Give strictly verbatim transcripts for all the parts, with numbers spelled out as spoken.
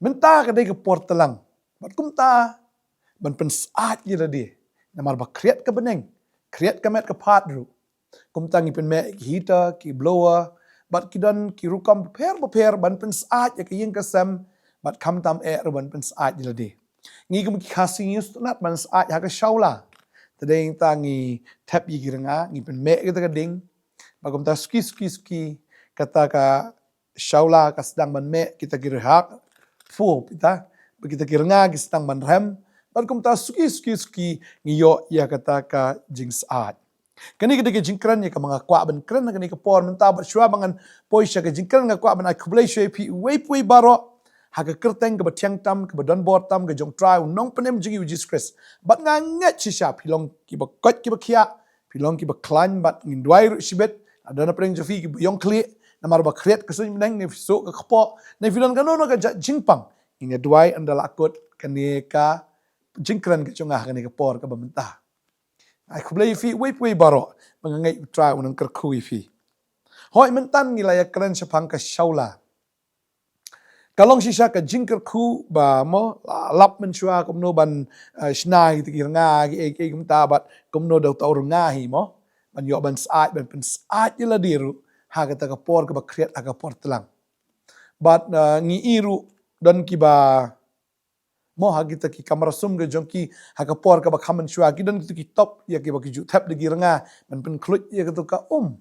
Mynta ka dei ka por tlang, bad kumta ban pynsyaid ïa lade, namar ba khriat ka bneng, khriat ka met ka phad ruh. Kumta ngi pynmih ki heater, ki blower, bad ki don ki rukom bapher bapher ban pynsyaid ïa ka ïing ka sem, bad khamtam eh ruh ban pynsyaid ïa lade. Ngi kum ki Khasi ngi sngewtynnat ban syaid ha ka shawla. Te dei ngi ta ngi thep ïa ki rnga, ngi pynmih kita ka ding. Bad kumta suki suki suki, kata ka shawla ka sdang ban mih kita ki rhak phuh, kita, bad kita ki rnga ki sdang ban rhem. Bad kumta suki suki suki ngi ïoh ïa kata ka jingsyaid. Kane ka dei ka jingkren ïa kaba nga kwah ban kren ha kane ka por mynta, bad shuwa ba ngan poi sha ka jingkren nga kwah ban ai khublei sha phi uwei pa uwei baroh ha ka kyrteng kaba thiang tam, kaba don bor tam ka jong U Trai U Nongpynim jong ngi U Jisu Khrist. Bad nga ngeit shisha phi long kiba koit kiba khiah, phi long kiba khlaiñ, bad ngin duwai ruh shibit. Lada don hapdeng jong phi kiba ïong khlieh namar ba khriat ka suiñ bneng, ne phi suk ka kpoh, ne phi don kano kano ka jait jingpang, ngin ïa duwai ynda la kut kane ka jingkren ka jong nga ha kane ka por kaba mynta. Ai khublei ïa phi uwei pa uwei baroh, ba nga ngeit U Trai un nang kyrkhu ïa phi. Hooid, mynta ngi la ïa kren shaphang ka shawla. Ka long shisha ka jingkyrkhu ba mo, la lap mynshuwa kumno ban, eh, shna ïa kita ki rnga kiei kiei kumta, bad kumno da uta u rnga hi mo, ban ïoh ban syaid, ban pynsyaid ïa lade ruh ha kata ka por kaba khriat, ha ka por tlang. Bad, eh, ngi i ruh don kiba mo ha kita ki kamra sum ka jong ki, ha ka por kaba kham mynshuwa ki don kita ki top ïa kiba ki ju thep da ki rnga ban pynkhluit ïa kata ka um.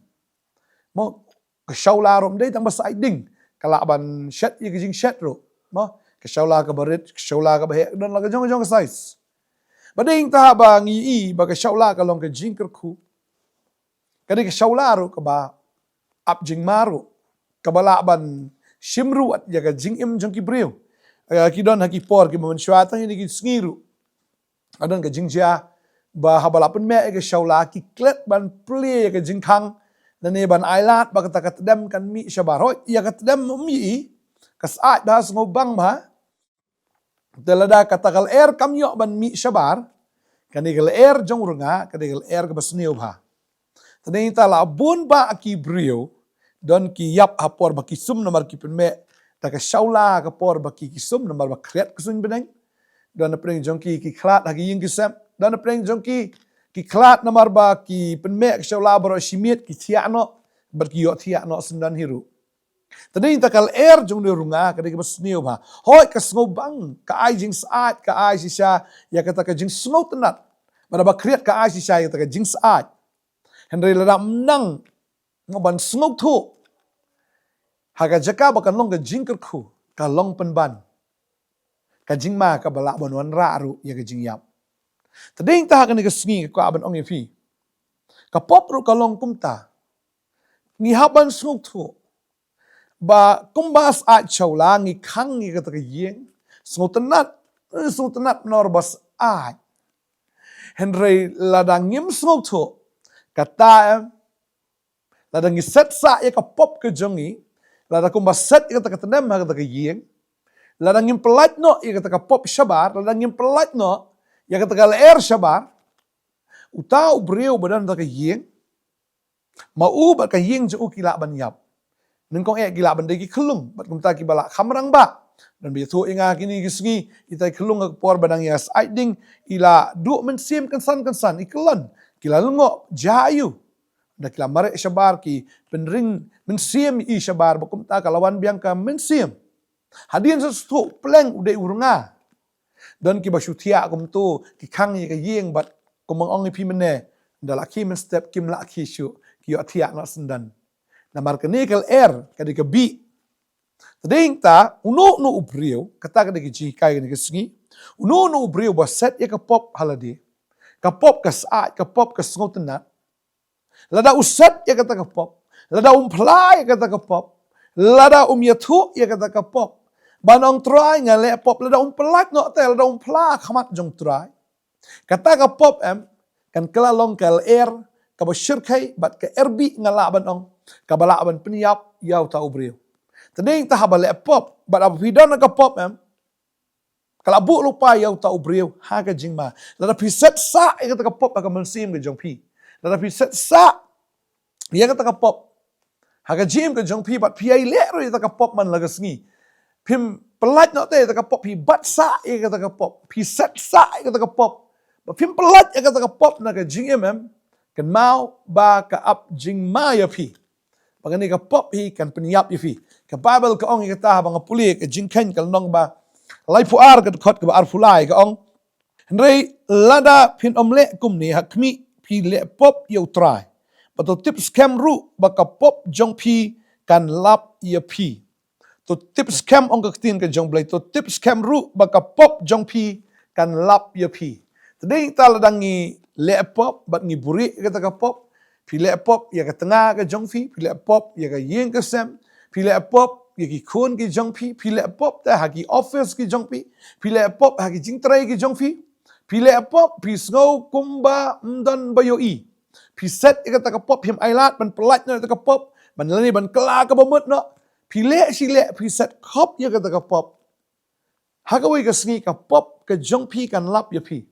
Mo, ka shawla ruh ym dei tang ba syaid ding, ka lah ban shet ïa ka jingshet ruh. Mo, ka shawla kaba rit, ka shawla kaba heh, don la ka jong ka jong ka size. Bad dei ngi ta ba ngi i ba ka shawla ka long ka jingkyrkhu. Ka dei ka shawla ruh kaba ap jingma ruh, kaba lah ban shim ruh ïa ka jingim jong ki briew. Eh, ki don ha ki por kiba mynshuwa tang ïa ki sngi ruh. Ka don ka jingjia ba haba la pynmih ïa ka shawla ki klet ban plie ïa ka jingkhang, lane ban ailad ba kata ka tdem kan mih shabar. Hooid, ïa ka tdem ym i, ka syaid bha, sngewbang bha. Te lada kata ka lyer kam ïoh ban mih shabar, kane ka lyer jong u rnga ka dei ka lyer kaba sniew bha. Te dei ta la bun bah ki briew don ki ïap ha por ba ki sum namar ki pynmih da ka shawla ha ka por ba ki, ki sum namar ba khriat ka suiñ bneng. Don hapdeng jong ki ki khlad ha ki ïing ki sem. Don hapdeng jong ki ki khlad namar ba ki pynmih ka shawla baroh shi miet, ki thiah noh bad ki ïoh thiah noh syndon hi ruh. Te dei ta ka lyer jong u rnga ka dei kaba sniew bha. Hooid, ka sngewbang, ka ai jingsyaid, ka ai shisha ïa kata ka jingsngewtynnat. Bad haba khriat ka ai shisha ïa kata ka jingsyaid. Hynrei lada ym nang mo ban sngewthuh ha ka jaka ba kan long ka jingkyrkhu, ka long pynban ka jingma kaba lah ban wanrah ruh ïa ka jingïap. Te dei ta ha kane ka sngi nga kwah ban ong ïa phi, ka pop ruh ka long kumta. Ngi hap ban sngewthuh ba kumba syaid shawla ngi khang ïa kata ka ïing, sngewtynnat, eh, sngewtynnat namar ba syaid. Hynrei lada ngim sngewthuh, kata em, lada ngi set sah ïa ka pop ka jong ngi, lada kumba set ïa kata ka tdem ha kata ka ïing, lada ngim pyllait noh ïa kata ka pop shabar, lada ngim pyllait noh ïa kata ka lyer shabar, uta u briew ba don ha kata ka ïing, ma u bad ka ïing jong u ki lah ban ïap. Nyngkong eh ki lah ban dei ki khyllung, bad kumta kiba lah kham rangbah. Don ba ïathuh ïa nga kine ki sngi, kita ki khyllung ha ka por ba dang ïa syaid ding, i la duh mynsiem kynsan kynsan, i kyllon, ki la lyngngoh jia aiu. Da ki la mareh shabar, ki pynring mynsiem i shabar, bad kumta ka la wan biang ka mynsiem. Hadien sa sdang pleng u dei u rnga. Don kiba shu thiah kumto, ki khang ïa ka ïing bad kumba nga ong ïa phi mynne, da la khie mynstep kim la khie shuh, ki ïoh thiah noh syndon. Namar kane ka lyer ka dei ka bih. Te dei ta, uno uno u briew, kata ka dei ka jinghikai kane ka sngi. Uno uno u briew ba set ïa ka pop ha lade, ka pop ka syaid, ka pop ka sngewtynnat. Lada u set ïa kata ka pop, lada um phla ïa kata ka pop, lada um ïathuh ïa kata ka pop, ban ong, Trai, nga leh pop, lada um pyllait noh te, lada um phla khmat jong Trai, kata ka pop em, kan kylla long ka lyer kaba shyrkhei bad ka lyer bih, nga lah ban ong, kaba lah ban pynïap ïa uta u briew. Te dei ta haba leh pop bad haba phi don ka pop em, ka la buh lypa ïa uta u briew ha ka jingma. Lada phi set sah ïa kata ka pop ha ka mynsiem ka jong phi, lada phi set sah ïa kata ka pop ha ka jingim ka jong phi bad phi ïai leh ruh ïa kata ka pop man la ka sngi, Phim pyllait noh te ïa kata ka pop, phi bat sah ïa kata ka pop, phi set sah ïa kata ka pop. Ba phim pyllait ïa kata ka pop na ka jingim em, kynmaw ba ka ap jingma ïa phi. Ba kane ka pop hi kan pynïap ïa phi. Ka Baibl ka ong ïa kata, haba nga pule ka Jingkheiñ ka lynnong ba laiphew ar, ka dkhot kaba arphew lai, ka ong: Hynrei lada phin ym leh kumne, ha khmih, phi leh pop ïa U Trai. Bad to tip skhem ruh ba ka pop jong phi kan lap ïa phi. To tip skhem, ong ka ktien ka jong U Blei, to tip skhem ruh ba ka pop jong phi kan lap ïa phi. Te dei ta lada ngi leh pop bad ngi buhrieh ïa kata ka pop. Phi leh pop ïa ka tnga ka jong phi, phi leh pop ïa ka ïing ka sem, phi leh pop ïa ki khun ki jong phi, phi leh pop te ha ki office ki jong phi, phi leh pop ha ki jingtrei ki jong phi, phi leh pop, phi sngew kumba ym don ba ïohi. Phi set ïa kata ka pop, phim ailad ban pyllait noh ïa kata ka pop, ban lane ban kylla kaba mut noh. Phi leh shi leh, phi set khop ïa kata ka pop. Ha kawei ka sngi ka pop ka jong phi kan lap ïa phi.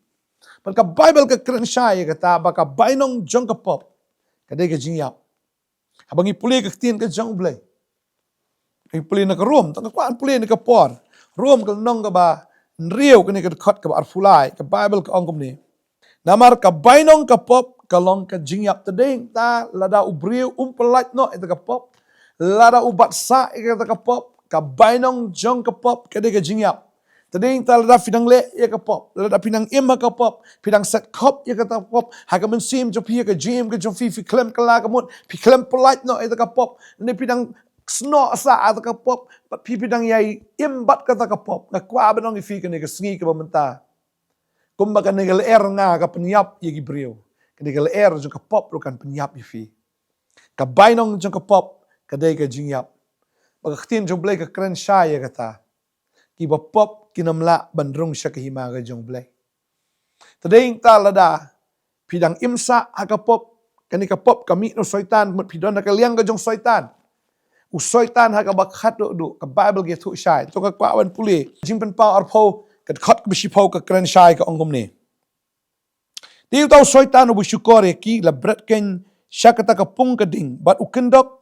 Bad ka Baibl ka kren shai ïa kata ba ka bainong jong ka pop ka dei ka jingïap. Haba ngi pule ka ktien ka jong U Blei, ngi pule na ka Rom, tang ka kwah pule na ka por. Rom ka lynnong kaba hynriew, kane ka dkhot kaba arphew lai, ka Baibl ka ong kumne: Namar ka bainong ka pop ka long ka jingïap. Te dei ta lada u briew um pyllait noh ïa kata ka pop, lada u bat sah ïa kata ka pop, ka bainong jong ka pop ka dei ka jingïap. Te dei ta lada phi dang leh ïa ka pop, lada phi dang im ha ka pop, phi dang set khop ïa kata ka pop ha ka mynsiem jong phi, ha ka jingim ka jong phi, phi khlem kylla ka mut, phi khlem pyllait noh ïa kata ka pop, ne phi dang snoh sah ïa kata ka pop, bad phi, phi dang ïai im bad kata ka pop. Nga kwah ban ong ïa phi kane ka sngi kaba mynta, kumba kane ka lyer nga ka pynïap ïa ki briew, kane ka lyer jong ka pop ruh kan pynïap ïa phi. Ka bainong jong ka pop ka dei ka jingïap. Ba ka ktien jong U Blei ka kren shai ïa kata. Kiba pop kin ym lah ban rung sha ka hima ka jong U Blei. Te dei ta lada phi dang im sah ha ka pop, kane ka pop ka mih na u Soitan, mut phi don ha ka liang ka jong u Soitan. U Soitan ha kaba khatduh duh, ka Baibl ka ïathuh shai. To nga kwah ban pule Jingpynpaw arphew, ka dkhot kaba shiphew, ka kren shai, ka ong kumne: Dei uta u Soitan uba shukor ïa ki la bret keiñ sha kata ka pung ka ding, bad u kyndok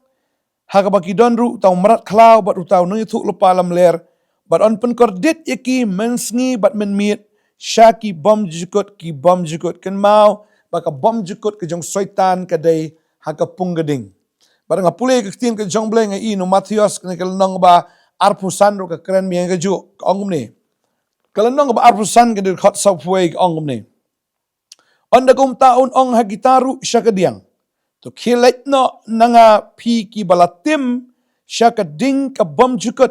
ha kaba ki don ruh uta u mrad khlaw bad uta u nongïathuhlypa lamler, bad yn pynkordit ïa ki mynsngi bad mynmiet sha ki bymjukut ki bymjukut. Kynmaw ba ka bymjukut ka jong u Soitan ka dei ha ka pung ka ding. Bad nga pule ka ktien ka jong U Blei, nga i na u Mathaios, kane ka lynnong ba arphew san ruh ka kren biang ïa kajuh, ka ong kumne. Ka lynnong ba arphew san, ka dkhot sawphew wei, ka ong kumne: Ynda kumta un ong ha kita ruh sha kadiang: To khie leit noh na nga, phi kiba la tim sha ka ding ka bymjukut,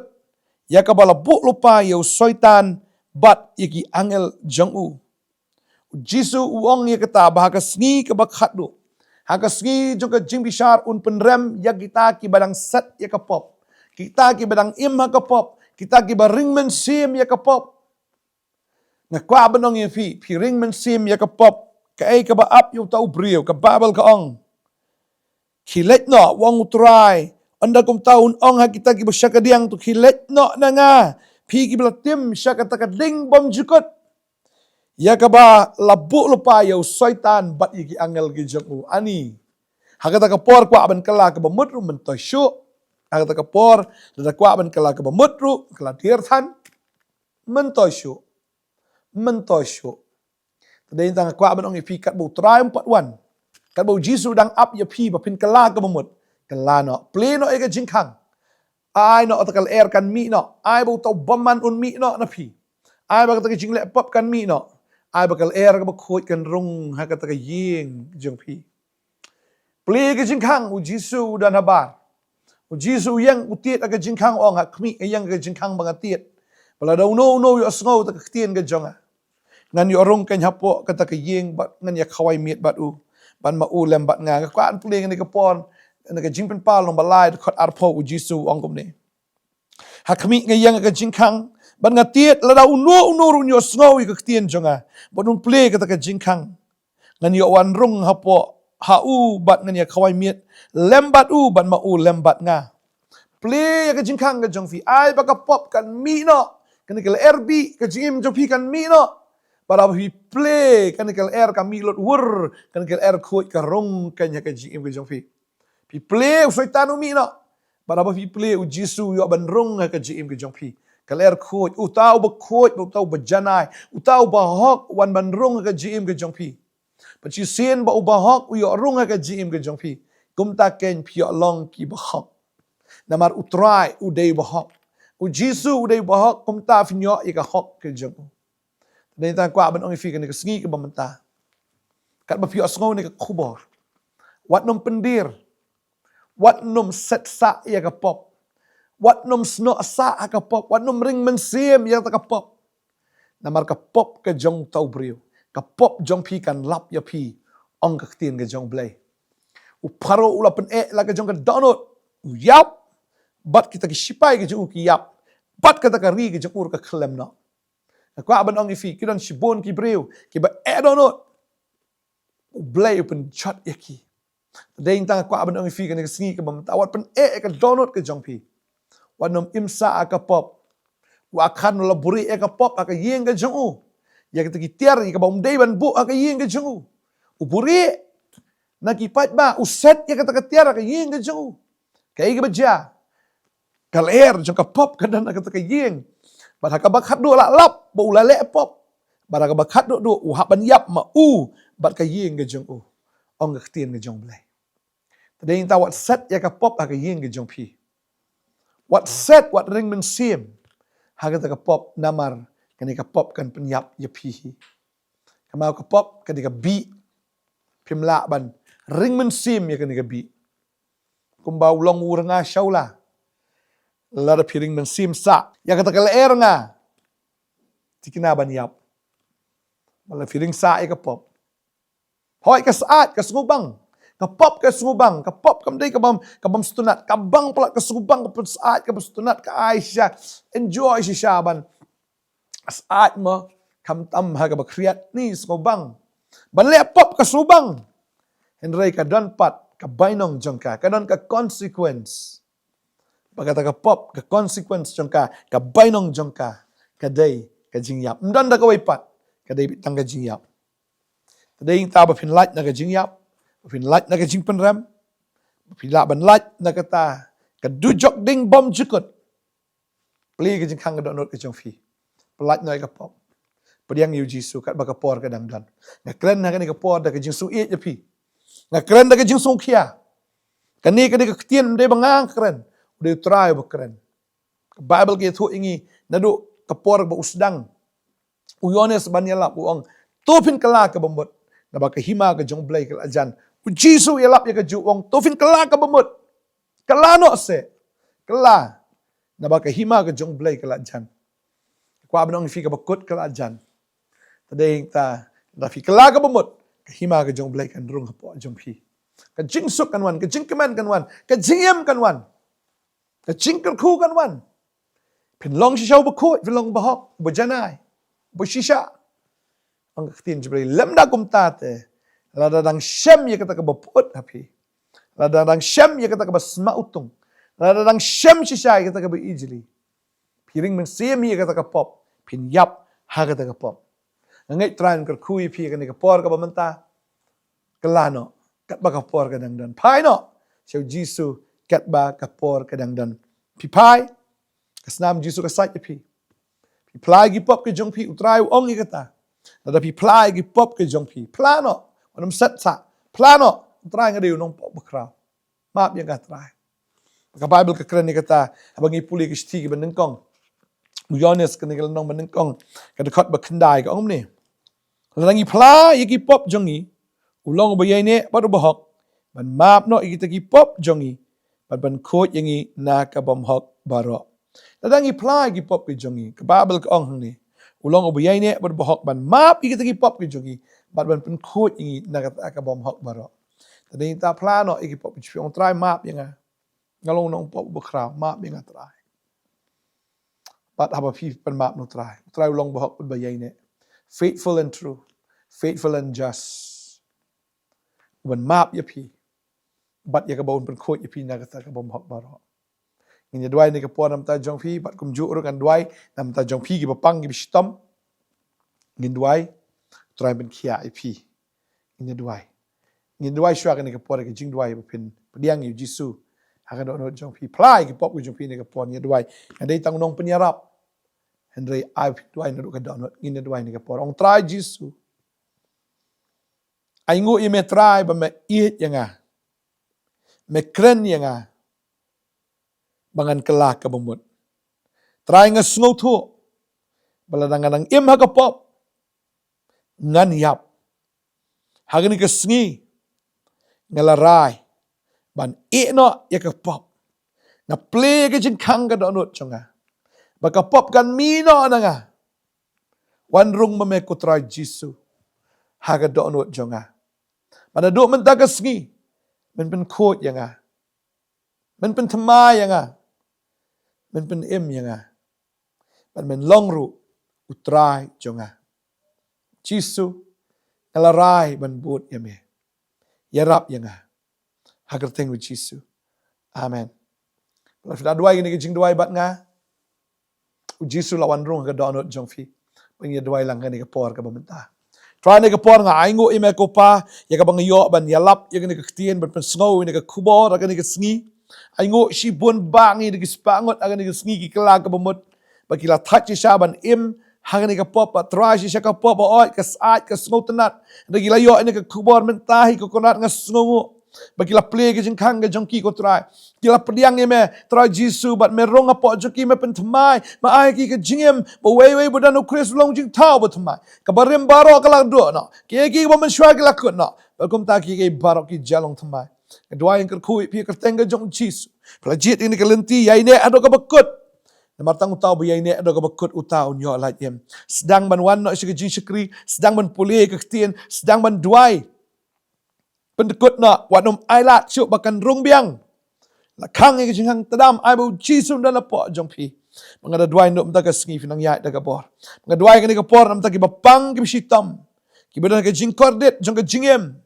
ïa kaba la buh lypa ïa u Soitan bad ïa ki angel jong u. U Jisu u ong ïa kata ba ha ka sngi kaba khatduh, ha ka sngi jong ka jingbishar, un pynrem ïa kita kiba dang set ïa ka pop, kita kiba dang im ha ka pop, kita kiba ring mynsiem ïa ka pop. Nga kwah ban ong ïa phi, phi ring mynsiem ïa ka pop, kaei kaba ap ïa uta u briew? Ka Baibl ka ong: Khie leit noh, u ong U Trai, ynda kumta un ong ha kita kiba sha kadiang: To khie leit noh na nga, phi kiba la tim sha kata ka ding bymjukut, ïa kaba la buh lypa ïa u Soitan bad ïa ki angel ki jong u. Ani, ha kata ka por kwah ban kylla kaba mut ruh, myntoi shuh. Ha kata ka por lada kwah ban kylla kaba mut ruh, kylla dier than, myntoi shuh, myntoi shuh. Te dei tang nga kwah ban ong ïa phi, katba U Trai um pat wan, katba U Jisu dang ap ïa phi ba phin kylla kaba mut, kylla noh, plie noh ïa ka jingkhang. Ai noh kata ka lyer kan mih noh, ai ba uta u bymman un mih noh na phi, ai ba kata ka jingleh pop kan mih noh, ai ba ka lyer kaba khuid kan rung ha kata ka ïing jong phi. Plie ka jingkhang, U Jisu u don habar. U Jisu u ïeng u tied ha ka jingkhang, u ong: Ha khmih, nga ïeng ha ka jingkhang ba nga tied, ba lada uno uno u ïohsngew ïa ka ktien ka jong nga, ngan ïoh rung keiñ hapoh kata ka ïing, bad ngan ïa khawai miet bad u, bad ma u lem bad nga. Nga kwah ban pule kane ka por, kane ka Jingpynpaw lynnong ba lai, dkhot arphew, U Jisu u ong kumne: Ha khmih, nga ïeng ha ka jingkhang bad nga tied, lada uno uno ruh un ïohsngew ïa ka ktien jong nga bad un plie kata ka jingkhang, ngan ïoh wan rung hapoh ha u bad ngan ïa khawai miet lem bad u, bad ma u lem bad nga. Plie ïa ka jingkhang ka jong phi, ai ba ka pop kan mih noh, kane ka lyer bih ka jingim jong phi kan mih noh. Bad haba phi plie, kane ka lyer ka mih lut wur, kane ka lyer khuid ka rung keiñ ha ka jingim ka jong phi. Phi plie, u Soitan u mih noh. Bad haba phi plie, U Jisu u ïoh ban rung ha ka jingim ka jong phi. ka lyer khuid, uta uba khuid, uta uba janai, uta uba hok, u wan ban rung ha ka jingim ka jong phi. Bad shisien ba uba hok u ïoh rung ha ka jingim ka jong phi, kumta kein phi ïoh long kiba hok. Namar U Trai u dei uba hok. U Jisu u dei uba hok, kumta phin ïoh ïa ka hok ka jong u. Te dei tang kwah ban ong ïa phi kane ka sngi kaba mynta, katba phi ïohsngew ïa kane ka khubor, wat nym pyndir. Wat nym set sah ïa ka pop. Wat nym snoh sah ha ka pop. Wat nym ring mynsiem ïa kata ka pop. Namar ka pop ka jong uta u briew, ka pop jong phi kan lap ïa phi, ong ka ktien ka jong U Blei. U Pharaoh u la pyneh la ka jong ka dohnud, u ïap, bad kita ki sipai ka jong u ki ïap, bad kata ka ri ka jong u ruh ka khyllem noh. Nga kwah ban ong ïa phi, ki don shibun ki briew kiba eh dohnud, U Blei u pynjot ïa ki. Te dei tang kwah ban ong ïa phi kane ka sngi kaba mynta, wat pyneh ïa ka dohnud ka jong phi. Wat nym im sah ha ka pop. U Akhan u la buhrieh ïa ka pop ha ka ïing ka jong u. Ïa kata ki tiar ïa kaba um dei ban buh ha ka ïing ka jong u, u buhrieh. Na ki paidbah u set ïa kata ka tiar ha ka ïing ka jong u. Kaei kaba jia? Ka lyer jong ka pop ka don ha kata ka ïing. Bad ha kaba khatduh la lap ba u la leh pop, bad ha kaba khatduh duh u hap ban ïap ma u bad ka ïing ka jong u, ong ka ktien ka jong U Blei. Te dei tang wat set ïa ka pop ha ka ïing ka jong phi. Wat set, wat ring mynsiem ha kata ka pop, namar kane ka pop kan pynïap ïa phi hi. Ka mut ka pop ka dei ka bih. Phim lah ban ring mynsiem ïa kane ka bih. Kumba u long u rnga shawla. Lada phi ring mynsiem sah ïa kata ka lyer rnga, thikna ban ïap. Lada phi ring sah ïa ka pop, hooid ka syaid, ka sngewbang. Ka pop ka sngewbang. Ka pop kam dei ka bym, ka bym sngewtynnat. Ka bang palat, ka sngewbang, ka pynshai, ka pynsngewtynnat, ka ai shisha, enjoy shisha ban syaid mo, khamtam ha kaba khriat, ne sngewbang. Ban leh pop ka sngewbang. Hynrei ka don pat ka bainong jong ka, ka don ka consequence. Bad kata ka pop, ka consequence jong ka, ka bainong jong ka, ka dei ka jingïap. Ym don da kawei pat, ka dei tang ka jingïap. Te dei tang ba phin lait na ka jingïap, ba phin lait na ka jingpynrem, ba phin lah ban lait na kata ka dujok ding bymjukut. Plie ka jingkhang ka dohnud ka jong phi. Pyllait noh ïa ka pop. Pdiang ïa U Jisu katba ka por ka dang don. Nga kren ha kane ka por da ka jingsngewsih ïa phi. Nga kren da ka jingsngewkhia. Kane ka dei ka ktien, ym dei ba nga kren, u dei U Trai uba kren. Ka Baibl ka ïathuh ïa ngi naduh ka por ba u sdang u Ïoannis ban ïalap, u ong, "To phin kylla kaba mut, naba ka hima ka jong U Blei ka la jan." U Jisu u ïalap ïa kajuh, u ong, "To phin kylla kaba mut. Kylla noh seh. Kylla, naba ka hima ka jong U Blei ka la jan." Kwah ban ong ïa phi, kaba kut ka la jan. Te dei tang lada phi kylla kaba mut, ka hima ka jong U Blei kan rung hapoh jong phi. Ka jingsuk kan wan, ka jingkmen kan wan, ka jingim kan wan, ka jingkyrkhu kan wan. Phin long shisha uba khuid, phin long uba hok, uba janai, uba shisha. Ong ka ktien jong U Blei, lymda kumta te, lada dang shem ïa kata kaba pyut ha phi, lada dang shem ïa kata kaba sma utung, lada dang shem shisha ïa kata kaba ijli, phi ring mynsiem ïa kata ka pop, phin ïap ha kata ka pop. Nga ngeit Trai un kyrkhu ïa phi ha kane ka por kaba mynta. Kylla noh katba ka por ka dang don. Phai noh sha U Jisu katba ka por ka dang don. Phi phai, ka snam Jisu ka sait ïa phi. Phi phla ïa ki pop ki jong phi, U Trai u ong ïa kata. Lada phi phla ïa ki pop ki jong phi, phla noh. Wat nym set sah. Phla noh. U Trai, nga dei u nongpop bakhraw. Map ïa nga, Trai. Ka Baibl ka kren ïa kata haba ngi pule ki shithi kiba nyngkong. U Ïoannis kane ka lynnong ba nyngkong, ka dkhot ba khyndai, ka ong kumne: Lada ngi phla ïa ki pop jong ngi, u long uba ïaineh bad uba hok ban map noh ïa kita ki pop jong ngi bad ban khuid ïa ngi na ka bymhok baroh. Lada ngi phla ïa ki pop ki jong ngi, ka Baibl ka ong hangne, u long uba ïaineh bad uba hok ban map ïa kita ki pop ki jong ngi bad ban pynkhuid ïa ngi na kata ka bymhok baroh. Te dei tang phla noh ïa ki pop ki jong phi, ong, Trai, map ïa nga. Nga long u nongpop bakhraw, map ïa nga, Trai. Bad haba phi pynmap na U Trai, U Trai u long uba hok bad uba ïaineh. Faithful and true. Faithful and just. Uban map ïa phi bad ïa kaba un pynkhuid ïa phi na kata ka bymhok baroh. Ngin ïa duwai ha kane ka por na ka bynta jong phi, bad kumjuh ruh ngan duwai na ka bynta jong phi kiba pang, kiba shitom. Ngin duwai, Trai un pynkhiah ïa phi. Ngin ïa duwai. Ngin duwai shuwa ha kane ka por, ka jingduwai ba phin pdiang ïa U Jisu ha ka dohnud jong phi. Phla ïa ki pop ki jong phi ha kane ka por, ngin ïa duwai. Nga dei tang u nongpynïarap. Hynrei ai phi duwai naduh ka dohnud, ngin ïa duwai ha kane ka por. Ong Trai Jisu, ainguh ïa me Trai ba me ïeit ïa nga, me kren ïa nga ba ngan kylla kaba mut. Trai, nga sngewthuh ba lada nga dang im ha ka pop, ngan ïap. Ha kane ka sngi nga la rai ban ïeh noh ïa ka pop. Nga plie ïa ka jingkhang ka dohnud jong nga ba ka pop kan mih noh na nga. Wan rung ma me ko Trai Jisu ha ka dohnud jong nga. Bad naduh mynta ka sngi men pynkhuid ïa nga, men pynthymmai ïa nga, men pynim ïa nga, bad men long ruh u Trai jong nga. Jisu, nga la rai ban bud ïa me. Ïarap ïa nga ha ka kyrteng u Jisu. Amen. Lada phi la duwai kane ka jingduwai bad nga, u Jisu la wan rung ha ka dohnud jong phi. Ban ïa duwai lang ha kane ka por kaba mynta. Trai, ha kane ka por nga ainguh ïa me ko Pa ïa kaba nga ïoh ban ïalap ïa kane ka ktien, ban pynsngew ïa kane ka khubor ha kane ka sngi. Ainguh shibun bang ïa ki spah ngut ha kane ka sngi ki kylla kaba mut, ba ki la thait shisha ban im ha kane ka pop, ba Trai shisha ka pop ba oid, ka syaid, ka sngewtynnat. Hynrei ki la ïoh ïa kane ka khubor mynta hi ko Kynrad, nga sngewnguh ba ki la plie ïa ka jingkhang ka jong ki ko Trai. Ki la pdiang ïa me Trai Jisu, bad me rung hapoh jong ki, me pynthymmai, me ai ki ka jingim ba uwei uwei ba don ha u Khrist u long jingthaw bathymmai. Kaba rim baroh ka la duh noh, kiei kiei kiba mynshuwa ki la kut noh, bad kumta kiei kiei baroh ki jia long thymmai. Nga duwai, nga kyrkhu ïa phi ha ka kyrteng ka jong u Jisu. Phi la jied ïa kane ka lynti, ïaineh haduh kaba kut. Namar tang uta uba ïaineh haduh kaba kut, uta un ïoh lait im. Sdang ban wan noh sha ka jingshakri, sdang ban pule ïa ka ktien, sdang ban duwai. Pyndkut noh, wat nym ailad shuh ba kan rung biang. La khang ïa ka jingkhang tdam, ai ba u Jisu un don hapoh jong phi. Ba nga da duwai naduh mynta ka sngi phin nang ïaid da ka bor. Ba nga duwai kane ka por na bynta kiba pang, kiba shitom, kiba don ha ka jingkordit jong ka jingim.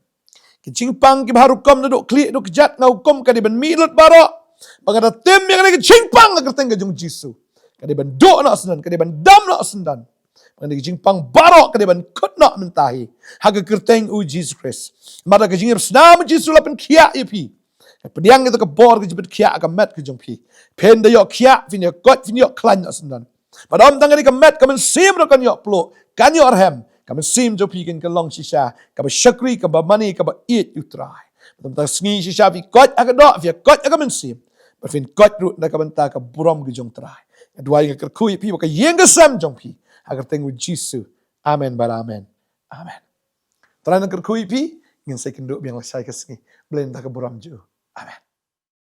Ka jingpang kiba ha rukom naduh khlieh haduh kjat, nga hukum ka dei ban mih lut baroh. Ba nga da tim ïa kane ka jingpang ha ka kyrteng ka jong u Jisu. Ka dei ban duh noh syndon, ka dei ban dam noh syndon. Ba kane ka jingpang baroh ka dei ban kut noh mynta hi ha ka kyrteng u Jisu Khrist. Namar da ka jingïapynshai u Jisu la pynkhiah ïa phi. Ka pdiang ïa ka bor ka jingpynkhiah ha ka met ka jong phi. Phin da ïoh khiah, phin ïoh koit, phin ïoh khlaiñ noh syndon. Bad ym tang kane, ka met, ka mynsiem ruh kan ïoh pluh, kan ïoh rhem. Ka mynsiem jong phi kan kylla long shisha kaba shakri, kaba mane, kaba ïeit ïa u Trai. Bad mynta ka sngi shisha phi koit ha ka doh, phi koit ha ka mynsiem. Bad phin koit ruh na ka bynta ka burom ka jong u Trai. Nga duwai, nga kyrkhu ïa phi bad ka ïing ka sem jong phi ha ka kyrteng u Jisu. Amen bad amen. Amen. Trai un kyrkhu ïa phi. Ngin sa ïakynduh biang lashai ka sngi. Blei un da ka burom jong u. Amen.